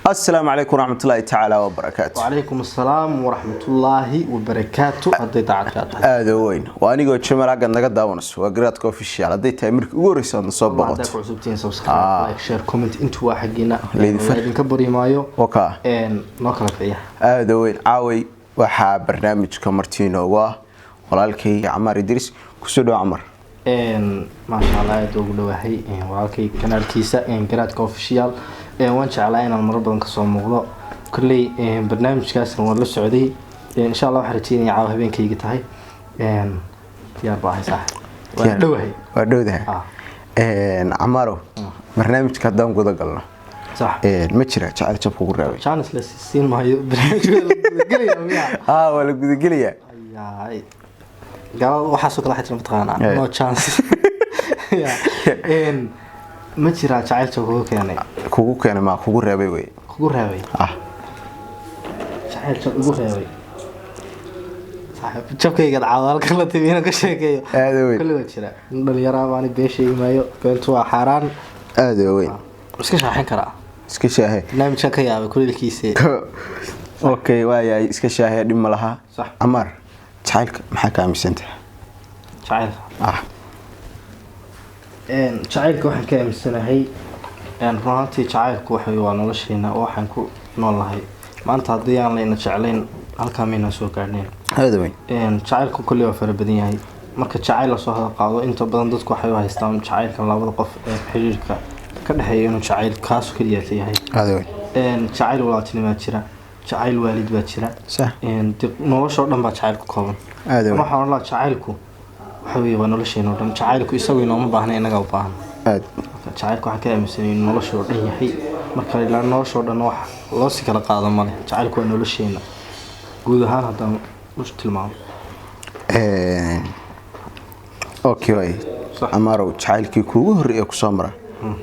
Asalaamu calaykum waraxmatullaahi tacaala wabarakaatu. Wacalaykum asalaam waraxmatullaahi wabarakaatu, hadday daacad kaa tahay. Aada u weyn. Waa anigoo Jamal, aggan naga daawanayso waa Garaadka Official. Hadday tahay markii ugu horreysa aadna soo haddaa boqoto, ku cusubtihiin, subscribe, like, share, comment, intu waa xaggiina. Laydin far- Idinka bari maayo. Wakaa. Noo kala kiciya. Aada u weyn. Caaway waxaa barnaamijka marti inoogu ah walaalkay Camaar Idris. Kusoo dhawo, Camar. Maasha Allah, aada ugu dhawahay walaalkay kanaalkiisa Garaadka Official. Waan jeclaa inaan marar badan kasoo muuqdo. Kolley barnaamijkaasna waan la socday. Insha Allah waxaan rajeynaya caawa habeenkayga tahay. Diyaar baa ahay, saaxib, waan dhowahay. Waa dhowdahay. Ah. Camarow, barnaamijka haddaan guda galno, sax ma jira jacayl jab kugu reebay? Chance la siin maayo, barnaamijka la gudagelaya miyaa? Ah, waa la gudagelayaa. Ayaay, gaalada waxaasoo kale waxaa jira mataqaanaa no chance. Ya. Ma jiraa jacaylka kugu keenay? Kugu keenay ma kugu reebay wey. Kugu reebay. Ah. Jacayl jab igu reebay, saaxiib, jabkayga caawa halkan la timi inaan ka sheekeeyo. Aada weyn. Kulli waa jira. Nin dhalinyaraa baani, been sheegi maayo, beentu waa xaaraan. Aada u weyn. Iska shaaxin karaa. Iska shaahe. Barnaamijkan ka yaabay kuleelkiisa. Okay, waayahay, iska shaahee, dhib ma laha. Sax. Camaar, jacaylka maxaa ka aaminsantahay? Jacaylka? Ah. Jacaylka waxaan ka aaminsanahay, run ahaantii jacaylku waxa waa nolosheena oo waxaan ku nool nahay maanta. Haddii aan layna jeclayn, halkaa maynaan soo gaadhnayn. Aada weyn. Jacaylku kolley waa fara badan yahay. Marka jacayl lasoo hadal qaado, inta badan dadku waxay u haystaan jacaylka labada qof ee xiriirka ka dhexeeya inuu jacayl kaasu keliya yahay. Aada weyn. Jacayl walaaltinimaa jira, jacayl waalid baa jira. Dee noloshoo dhan baa jacayl ku kooban. Aada weyn. Waxaan odhan lahaa jacaylku waxa weeye waa nolosheena oo dhan. Jacaylku isagu inooma baahna, inaga u baahan. Aad. Marka jacaylku waxaan ka aaminsanay inuu nolosha oo dhan yahay. Marka ilaa nolosha oo dhan wax loo si kala qaado male. Jacaylku waa nolosheena guud ahaan haddaan u tilmaamo. Okay, waay. Camarow, jacaylkii kuugu horreeyay ee kusoo mara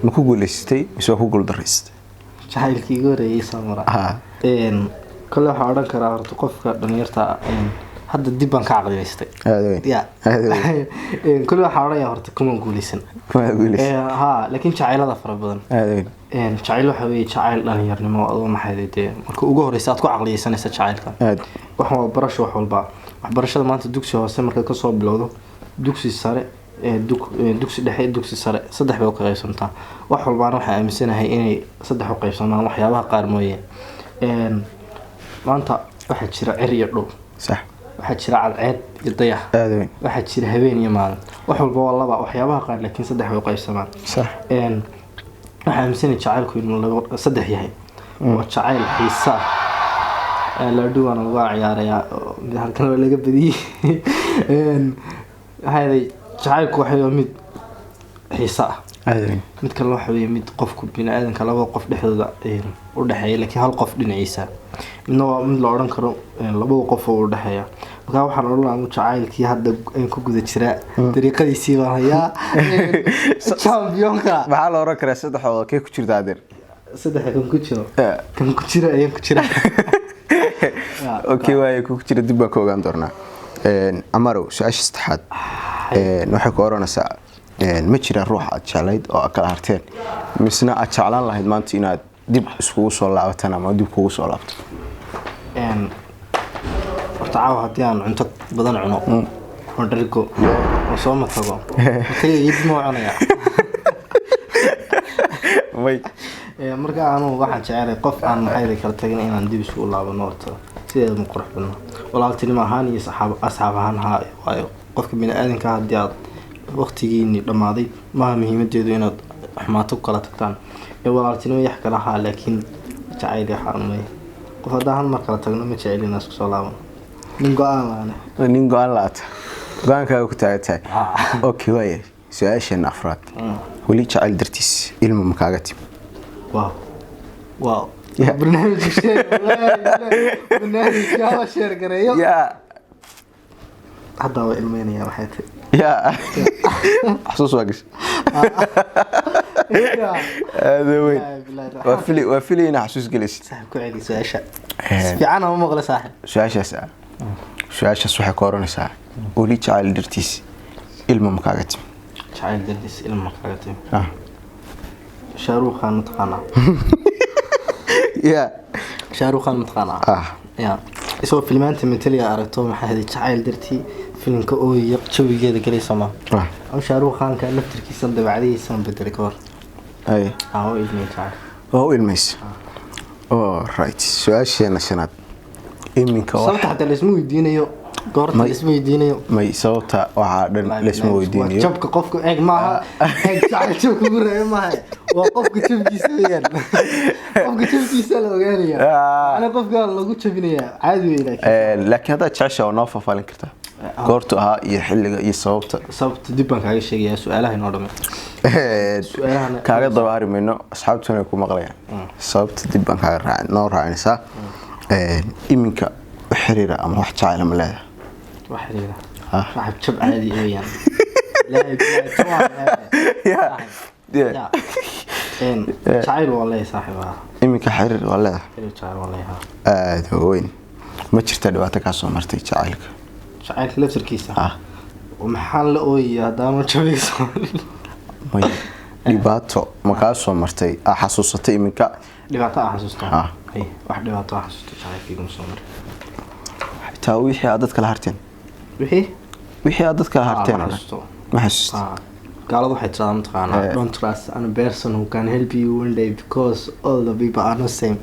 ma ku guuleysatay mise waa ku guuldaraysatay? Jacaylkii igu horreeyay soo mara? Ha. Kole waxaan odhan karaa horta qofka dhalinyarta hadda dib baan ka caqliyaystay. Aada weyn. Ya. Aada weyn. Kole waxaan odhanayaa horta kuma guuleysan. Kuma guuleysatay. Ha, laakiin jacaylada fara badan. Aada weyn. Jacayl waxa weeye jacayl dhalinyarnimo adoo maxay dee marka ugu horeysa aad ku caqliyeysanaysa jacaylka. Aad. Waxan waa barasho, wax walba waxbarashada maanta dugsi hoose markaad kasoo bilowdo, dugsi sare, dugsi dhexe, dugsi sare, saddex bay u ka qaybsantaa. Wax walbaana waxaan aaminsanahay inay saddex u qaybsamaan, waxyaabaha qaar mooye. Maanta waxaa jira cir iyo dhul. Waxaa jira cadceed iyo dayax. Aada weyn. Waxaa jira habeen iyo maalin. Wax walba waa laba, waxyaabaha qaar laakiin saddex bay u qaybsamaan. Waxaan aaminsanahay jacaylku inuu laba saddex yahay. Waa jacayl xiisa ah, laadhuwaana lagu ciyaarayaa oo mid halkan waa laga badiyey. Waxaa yeelay jacaylku waxa waa mid xiisa ah. Aada weyn. Mid kalena waxa weeye mid qofku bini aadanka labada qof dhexdooda u dhexeeya, laakiin hal qof dhinaciisa. Midna waa mid la odhan karo labada qof oo u dhexeeya. Marka waxaan odhan lahaa jacaylkii hadda aan ku guda jiraa, dariiqadiisii baan hayaa, championka. Maxaa la oran karaa saddexdooda kee ku jirta adeer? Saddexa kan ku jiro, kan ku jira ayaan ku jira. Okay, waaye, ku jira dib baan ka ogaan doonaa. Camarow, su-aasha saddexaad waxay ku oranaysaa: ma jira ruux aad jeclayd oo aad kala harteen, misna aad jeclaan lahayd maanta inaad dib iskugu soo laabataan ama dib kugu soo laabto? Horta caawa haddii aan cunto badan cuno oo dhargo oo soo matago, matagayga dib ma cunayaa? May. Marka anu waxaan jecelay qof aan maxayda kala tagin inaan dib isugu laabano. Horta sideeda ma qurux badna walaaltinimo ahaan iyo saxaab asxaab ahaan. Haa, waayo qofka bini aadanka haddii aad waqtigiini dhammaaday, maaha muhiimadeedu inaad xumaato ku kala tagtaan. Ee walaaltinimo yax kala haa, laakiin jacayl waxaa may. Qof haddaan hal mar kala tagno, ma jecel inaan isku soo laabano. Nin go-aan laane. Nin go-aan la-aata, go-aankaaga ku taagan tahay. Okay, waaye, su-aasheena afraad: weli jacayl dartiis ilmo ma kaaga timi? Wow. Barnaamijka share, wallaahi, barnaamijka hala share gareeyo. Hadda waa ilmeynaya, waxay tahay. Ya, xasuus waa gashay. Aada weyn. Waa fili inaa xasuus gelaysid. Saaxib, ku celi su-aasha, si fiican ama maqle, saaxib. Su-aashaas ah, su-aashaas waxay ka oranaysaa: weli jacayl dartiis ilmo ma kaaga timi? Jacayl dartiis ilma kaga timi? Ah. Shaaruukhan mataqaanaa? Ya. Shahrukh Khan mataqaanaa? Ah. Ya, isagoo filmaanta mataliya aragto, maxaa ahayd, jacayl dartii filimka ooya jawigeeda galaysa ma? Ah. Ama Shahrukh Khanka laftirkiisa dabacdihiisa bedelay ka hor. Ay. Aa, oo ilmay jacayl. Waa u ilmaysa. All right, su-aasheena shanaad iminka Sababta xataa laisma weydiinayo goorta. Laisma weydiinayo. May, sababta waxaa dhan laisma weydiinayo. Waa jabka qofka, eeg, maaha, eeg, jacayl jabka ugu reeba maaha, waa qofka jabkiisa weeyaan. Qofka jabkiisa la ogaanaya. Macnaa qofka lagu jabinayaa caadi wey, laakiin Laakiin haddaad jecesha waa noo faahfaalin kartaa goortu ahaa iyo xilliga iyo sababta. Sababta dib baan kaaga sheegayaa, su-aalaha inoo dhamay. Su-aalahana- Kaaga daba hari mayno, asxaabtuna ay ku maqlayaan. Sababta dib baan kaaga raacin, noo raacinaysaa. Iminka u xiriira ama wax jacayla ma leedahay? Wax xiriira? Ah. Saaxiib, jab caadi weeyaan. Ilaahay bilaahi, tawaan leedahay. Yeah. Ya. Jacayl waa leeyahay, saaxiib, ah. Iminka xiriir waa leedahay? Xiriir jacayl waa leeyahay. Aada u weyn. Ma jirtaa dhibaato kaa soo martay jacaylka? Jacaylka laftarkiisa? Ah. Maxaan la ooyaya haddaanu jabayso? May, dhibaato ma kaa soo martay aa xasuusatay iminka? Dhibaato aan xasuusto? Ah. Hay, wax dhibaato aan xasuusto jacaylkayga ma soo marin. Xitaa wixii aad dadka la harteen? Wixii? Wixii aad dadka la harteen Ma oo dhan. xasuusto. Ma xasuusto? Ah, gaaladu waxay tiraahdaa, mataqaanaa, "Don't trust any person who can help you one day because all the people are not same."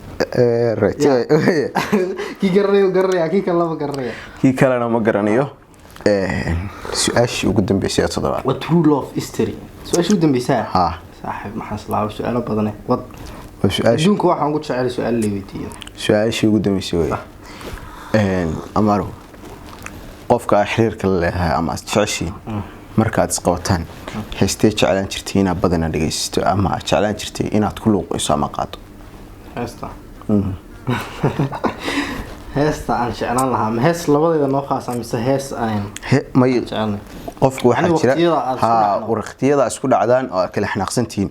Right. Kii garanayo garanaya, kii kale lama garanaya. Kii kalena ma garanayo. Su-aashii ugu dambeysay ee toddobaad. Waa true love history su-aasha ugu dambeysaa? Ha. Saaxiib, maxaan islaaba su-aalo badane wad. Waa su-aashii Adduunka waxaan ugu jecel su-aal la weydiiyo. Su-aashii ugu dambeysay wey. Amaro, qofka aad xiriirka la leedahay ama aad jeceshiin, markaad isqabataan, heestee jeclaan jirtay inaad badana dhegaysato ama aad jeclaan jirtay inaad ku luuqayso ama qaado? Heesta aan jeclaan lahaa, ma hees labadeeda noo khaasa mise hees aan May. jecelnay? Qofku waxaa Yacni jira waqtiyada aad isku ha dhacdo. Waqtiyada isku dhacdaan oo aad kala xanaaqsantihiin.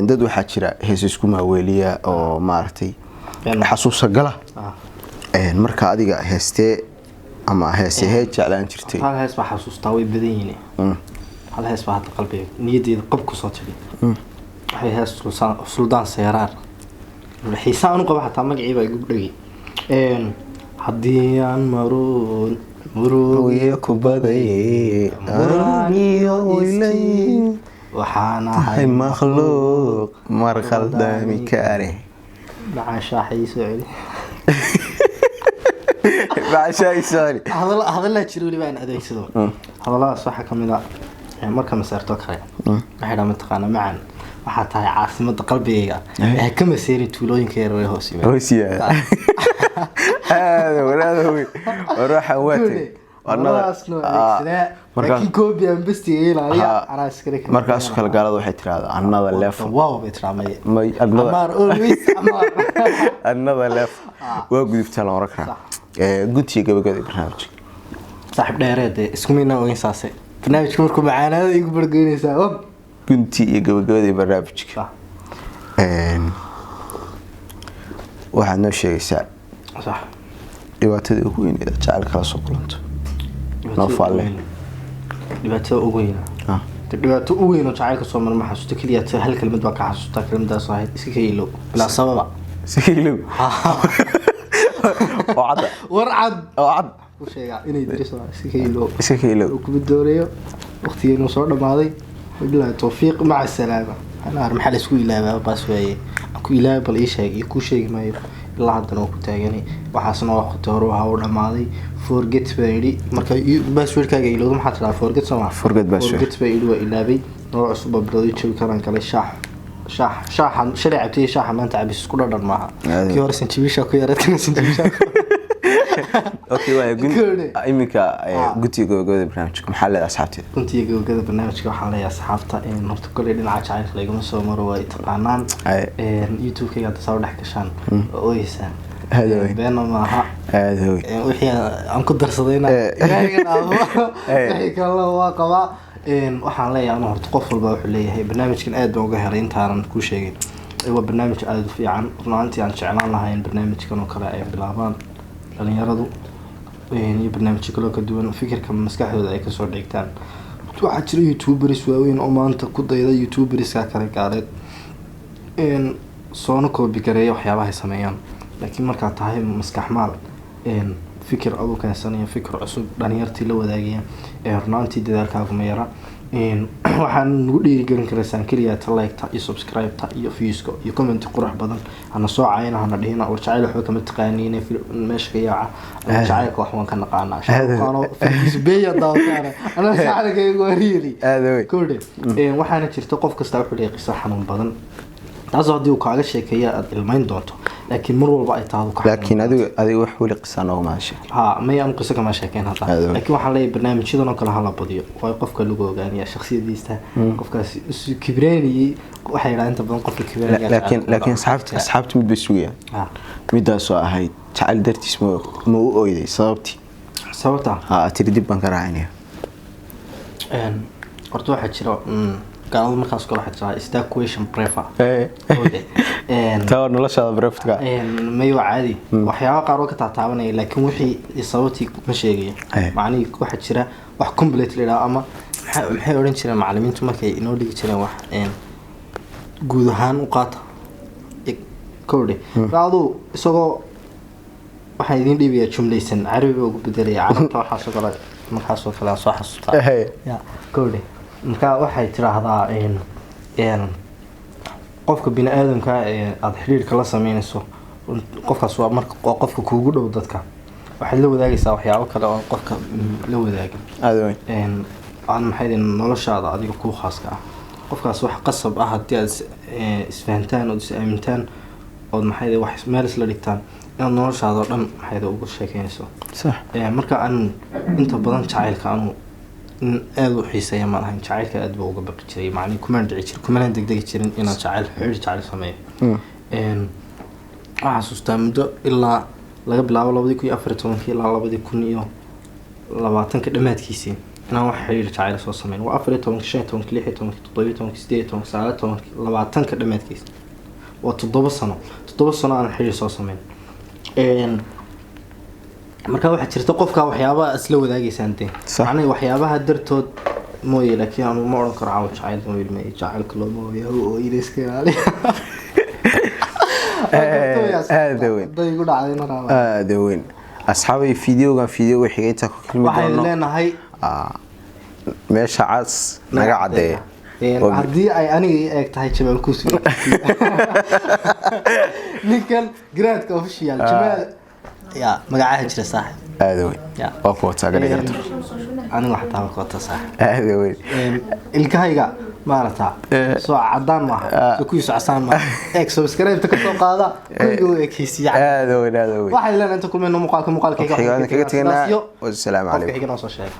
Dad waxaa jira hees isku maaweeliya oo maaragtay Been. xasuusa gala. Ah. Marka adiga heestee ama heesehee jeclaan jirtay? Hal hees baa xasuustaa, way badan yihiin. Hal hees baa hadda qalbiga niyadeyda qab kusoo tiri. Waxay hees Suldaan Seeraar, xiisaan u qaba, xataa magacii baa igu dhegay. Haddii aan maro murugiyo kubaday waxaan ahay ahay makhluuq mar khaldami kare. Macaan shaaxa ii soo celi. Macashaa soo celi. Hadallaa jira weliba aan adeegsado. Hadalladaas waxaa kamid a marka maseerto kale, waxay dhaa, mataqaana, "Macan, waxaa tahay caasimada qalbigayga ee ka maseerin tuulooyinka yaryar ee hoos yimaada." Hoos yimaada. Aada walaada wey, war waxaan waa tegey. Hadalladaasna waa adeegsadaa, laakiin copy and paste iga ilaaliya, anaa iskale kala. Markaasoo kale gaalada waxay tiraahdaa "another level". Wow bay tiraa, maye. May another Amaar always amaar. Another level waa gudubtaa la oran karaa. Guntiga gabagabada barnaamijka. Saaxiib dheereed isku miynaa ogeyn, saase barnaamijka markuu macaanaada igu bargoynaysaa wab. Gunti iyo gabagabada barnaamijka. Waxaad noo sheegaysaa dhibaatada ugu weyn ee jacayl kala soo kulanto. Noo faalle. Dhibaatada ugu weyn? Ah. Dhibaato u weyn oo jacaylka soo mar ma xasuusto. Keliya ta hal kelmad baa ka xasuustaa, kelmadaas oo ahayd "iska kaylo" bilaa sababa. Sikiilow oo cadda. War cad. Oo cad. U sheegaa inay diriso "iska kaylo". Iska kaylow. Oo kuma doonayo, waqtigeenu soo dhamaaday, wabilaahi tawfiiq, maca salaama. Anar maxaa la isku ilaabaa? Baas waaye aan ku ilaabay, bal ii sheeg iyo kuu sheegi maayo. Ilaa haddana waa ku taaganay, waxaasna waa waqti hore waxa uu dhamaaday. Forget baa yidhi. Marka passwordkaaga ilowdo maxaa tiraa? Forget soo maa? Forget password. Forget baa yidhi, waa ilaabay, nolol cusub baa bilowday, jawi kalaan galay. Shaax shaax shaaxa shalay cabtay iyo shaaxa maanta cabis isku dhadhan maaha. Aadi. Kii hore sanjabiisha ku yareed, kana sanjabiisha ku Okay, waaya Gooni. Iminka Ah. guntiga gabagabada barnaamijka maxaa leedahay asxaabteeda? Runtii gabagada barnaamijka waxaan leeyahay asxaabta, horta kolley dhinaca jacaylka laygama soo maro, waa i taqaanaan. Ay. YouTube-kayga hadda saa u dhex gashaan oo ooyeysaan. Aad weyn. Beena maaha. Aada weyn. Wixii aan ku darsadayna Ilaahay iga dhaafo. Wixii kalena waa qabaa. Waxaan leeyahay anu horta qof walba wuxuu leeyahay barnaamijkan aad baan uga helay intaanan kuu sheegin. Waa barnaamij aad u fiican run ahaantii, aan jeclaan lahaa in barnaamijkan oo kale ay bilaabaan dhalinyaradu iyo barnaamijyo kaloo ka duwan, fikirka maskaxdooda ay kasoo dhigtaan. Waxaa jira youtubers waaweyn oo maanta ku dayda youtuberska kale gaaleed. Soona copy gareeya waxyaabahay sameeyaan. Laakiin markaad tahay maskax maal, fikir aduu keensanaya, fikir cusub dhalinyartii la wadaagaya, runaantii dadaalkaagu ma yara. Waxaan nagu dhiirigelin karaysaan keliya ta like-ta iyo subscribe-ta iyo views-ka iyo comment qurux badan. Hana soo cayna, hana dhihina "War, jacayl waxba kama taqaaniin, meesha ka yaaca." Jacaylka wax waan ka naqaanaa. Shaqaano beya daawataana anaa jacaylkaygu waa really. Aad weyn. Kordhe. Waxaana jirta qof kasta wuxuu leeyahay qiso xanuun badan, taasoo haddii uu kaaga sheekeeya aada ilmayn doonto, laakiin mar walba ay tahay ka xanuun. Laakiin adiga wax weli qisaa noogama sheekin. Ha, may anu qiso kama sheekeyn hadda. Aad weyn. Laakiin waxaan leeyahay barnaamijyadan oo kale hala badiyo, waayo qofka lagu ogaanaya shakhsiyadiisa. Qofkaasi isu kibreynayay, waxay yidhahdaan inta badan qofka kibreynaya. Laakiin asxaabta mid bay sugayaan, midaasoo ahayd jacayl dartiis ma u oyday sababtii? Sababta? Ha, tiri dib baan ka raacinaya. Horta waxaa jira gaalada markaas kale waxaa jira is that question prefer. Taa waa noloshaada private-ka. May, waa caadi, waxyaaba qaar oo ka taataabanaya, laakiin wixii sababtii ma sheegaya. Macnihii waxaa jira wax complete la yidhaho ama maxay odhan jireen macallimiintu markay inoo dhigi jireen wax guud ahaan u qaata kowdhe. Aduu isagoo waxaan idiin dhiibayaa jumlaysan, carabi baa ugu bedelaya carabta, waxaasoo kale markaasoo kale aan soo xasuustaa. Ya kowdhe, marka waxay tiraahdaa een een qofka bini aadamka ee aada xiriirka la sameynayso, qofkaas waa marka waa qofka kuugu dhow dadka, waxaad la wadaagaysaa waxyaabo kale oo qofka la wadaagin. Aada weyn. Aan maxay dhihin, noloshaada adiga kuu khaaska ah, qofkaas wax qasab ah haddii aad isfahantaan ood is aamintaan ood maxay dhihin wax meel isla dhigtaan, inaad noloshaada oo dhan maxay dhihin uga sheekeynayso. Marka aan inta badan jacaylka anu in aada u xiiseeya maan ahayn. Jacaylka aad baa uga baqi jiray, macnihi kumaan dhici jirin, kumana degdegi jirin inaan jacayl, xiriir jacayl sameeyo. Waxaan xasuustaa muddo ilaa laga bilaabo 2014-kii ilaa 2020-ka dhammaadkiisii inaan wax xiriir jacayl soo sameyn. Waa 14-ki, 15-ki, 16-ki, 17-ki, 18-ki, 19-ki, 20-ka dhammaadkiisa. Waa 7 sano, 7 sano aan xiriir soo sameyn. Marka waxaa jirta qofka waxyaabaha isla wadaagaysaan dee. Macnaha waxyaabaha dartood mooye, laakiin anu ma odhan karo caawa jacayl ma ilmay, jacaylka looma ooyo oo ila iska ilaaliya. Aada weyn. Haday igu dhacday markaa. Aada weyn. Asxaabay, videogan videoga xigay intaa ku kulmi waxaynu doono. Leenahay meesha cas naga caddeeya. Haddii ay aniga ii eeg tahay Jamaal Kuusi, ninkan Garaadka Official, Jamaal ya magacaha jira saaxib. Aada weyn. Ya. Waa kuwa taagan garto. Aniga xataa waa kuwata saaxib. Aada weyn. Ilkahayga maarata soo cadaan maaha, soo kuwiisu casaan maaha. Eeg, subscribe-ta ka soo qaada kuwiga u ekeysiiya. Aada weyn, aada weyn. Waxay leenahay inta kulmayno muuqaalka muuqaalkayga Xigaan kaga teganaa. Wassalaamu qofka calaykum. xigana soo sheega.